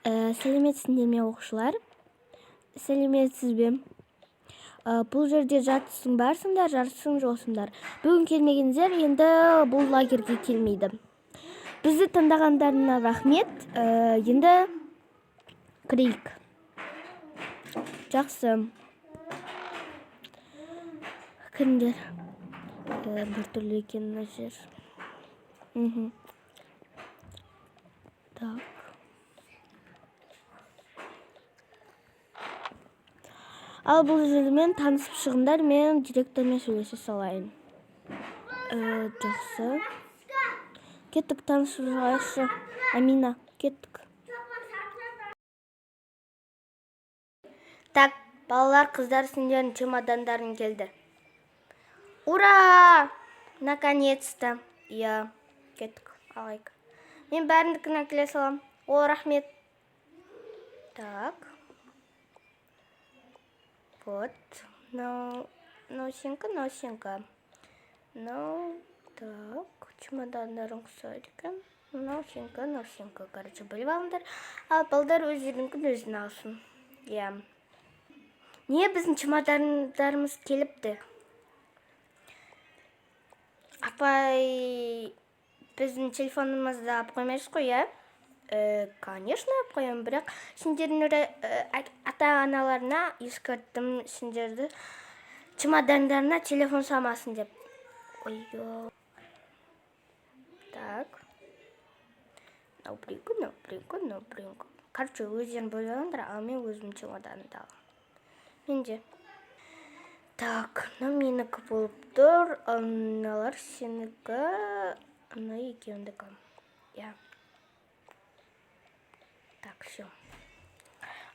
Сәлеметсіңдер ме, оқушылар? Сәлеметсіз бе? Бұл жерде жартысың барсыңдар, жартысың жоқсыңдар. Бүгін келмегендер енді бұл лагерьге келмейді. Бізді тыңдағандарына рахмет. Енді кірейік. Жақсы. Кіріңдер. Біртүрлі екен мына жер. Так. Ал бұл жермен танысып шығыңдар, мен директормен сөйлесе салайын. Жақсы. Кеттік, танысып шығайықшы. Амина, кеттік. Так, балалар, қыздар, сендердің чемодандарың келді. Ура! Наконец-то. Иә, кеттік, алайық. Мен бәріндікін әкеле салам. О, рахмет. Так. Вот. Мынау сенікі, мынау сенікі. Мынау, так, чемодандарың ұқсайды екен. Мынау сенікі, мынау сенікі. Короче, бөліп алыңдар. Ал балдар өздерінікін өзін алсын. Иә. Не, біздің чемодандарымыз келіпті. Апай, біздің телефонымызды алып қоймайсыз ғой, иә? Конечно, алып қоямын, бірақ сендердің ата-аналарына ескерттім сендерді чемодандарына телефон салмасын деп. Ой. Так. Мынау біреукі, мынау біреукі, мынау біреукі. Короче, өздерің бөліп алыңдар, ал мен өзімнің чемоданымды аламын. Менде. Так, мынау менікі болып тұр, ал мыналар сенікі, мына екеуіндікі. Иә. Так, все.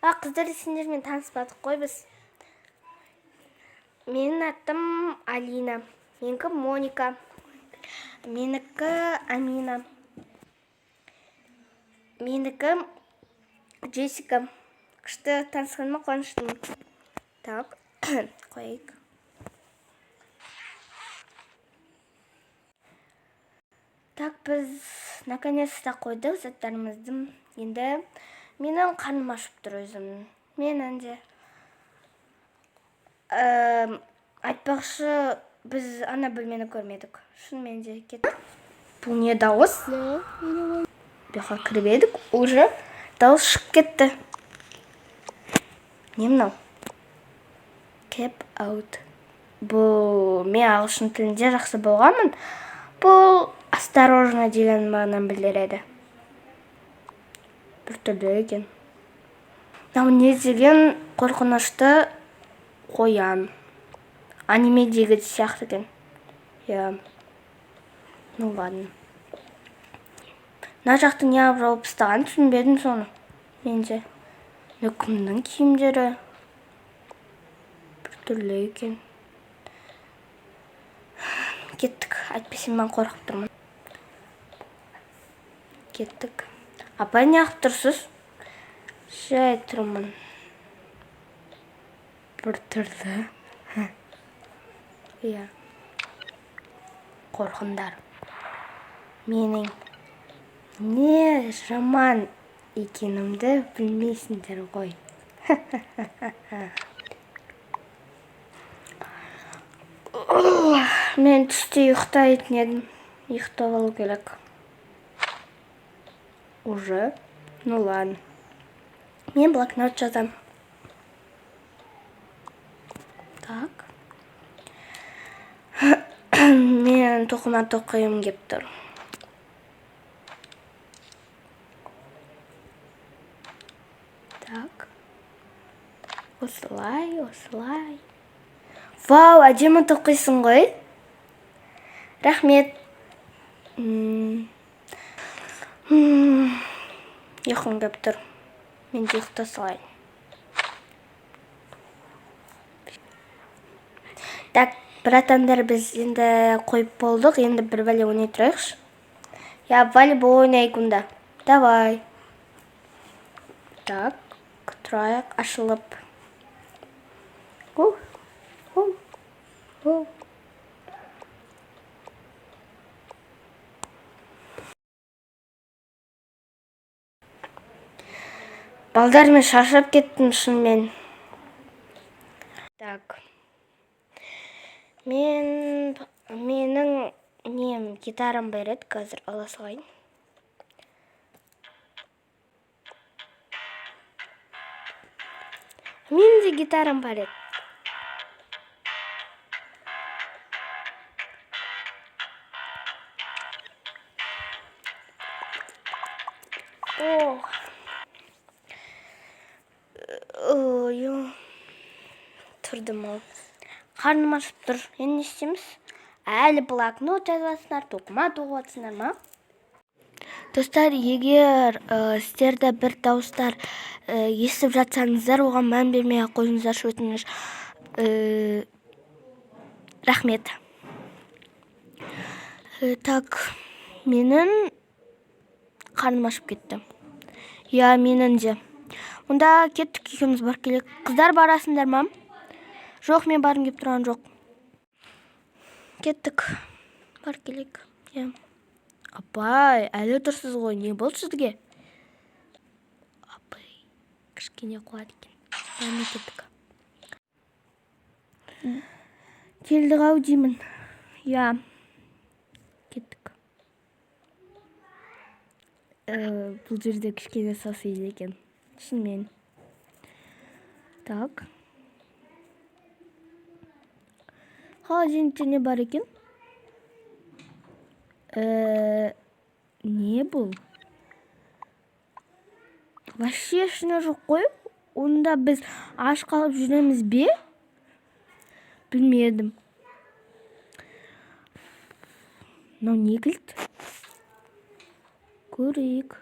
А, қыздар, сендермен таныспадық қой біз. Менің атым Алина. Менікі Моника. Менікі Амина. Менікі Джессика. Күшті, танысқаныма қуаныштымын. Так, қояйық. Так, біз наконец-то қойдық заттарымызды. Енді менің қарным ашып тұр өзім. Менің де. Айтпақшы, біз ана бөлмені көрмедік. Шынымен де кеттік. Бұл не дауыс? Бұл жаққа кіріп едік, уже дауыс шығып кетті. Не мынау? Keep out. Бұл мен ағылшын тілінде жақсы болғанмын. Бұл осторожно деген мағынаны білдіреді. Біртүрлі екен. Мынау не деген қорқынышты қоян. Анимедегі сияқты екен. Иә. Ну ладно. Мына жақты неғып жауып тастаған, түсінбедім соны. Менде. Мына кімнің киімдері? Біртүрлі екен. Кеттік. Әйтпесе мен қорқып тұрмын. Кеттік. Апай, неғып тұрсыз? Жай тұрмын. Біртүрлі. Иә. Қорқыңдар. Менің не жаман екенімді білмейсіңдер ғой. Мен түсте ұйықтайтын едім. Ұйықтап алу керек. Уже? Ну ладно. Мен блокнот жазам. Так. Мен тоқыма тоқиым кеп тұр. Так. Осылай, осылай. Вау, әдемі тоқисың ғой. Рахмет. Ұйқым кеп тұр. Мен де ұйықта салайын. Так, братандар, біз енді қойып болдық. Енді бір бәле ойнай тұрайықшы. Я, волейбол ойнайық онда. Давай. Так, тұрайық ашылып. У, у, у. Балдар, мен шаршап кеттім шынымен. Так, менің нем, гитарам бар еді, қазір ала салайын. Менің де гитарам бар еді. Ох. Ой, тұрдым ау. Қарным ашып тұр. Енді не істейміз? Әлі блокнот жазып жатсыңдар, тоқыма тоқып жатсыңдар ма? Достар, егер сіздерді бір дауыстар естіп жатсаңыздар, оған мән бермей ақ қойыңыздаршы, өтініш. Рахмет. Так, менің қарным ашып кетті. Иә, менің де. Онда кеттік, екеуміз барып келейік. Қыздар, барасыңдар ма? Жоқ, мен барғым келіп тұрған жоқ. Кеттік. Барып келейік. Иә. Апай, әлі тұрсыз ғой, не болды сізге? Апай, кішкене қуады екен. Яғни кеттік. Келдік ау деймін. Иә. Кеттік. Бұл жерде кішкене сасиды екен. Шынымен. Так. Холодильникте не бар екен? Не бұл? Вообще ештеңе жоқ қой. Онда біз аш қалып жүреміз бе? Білмедім. Мынау не кілт? Көрейік.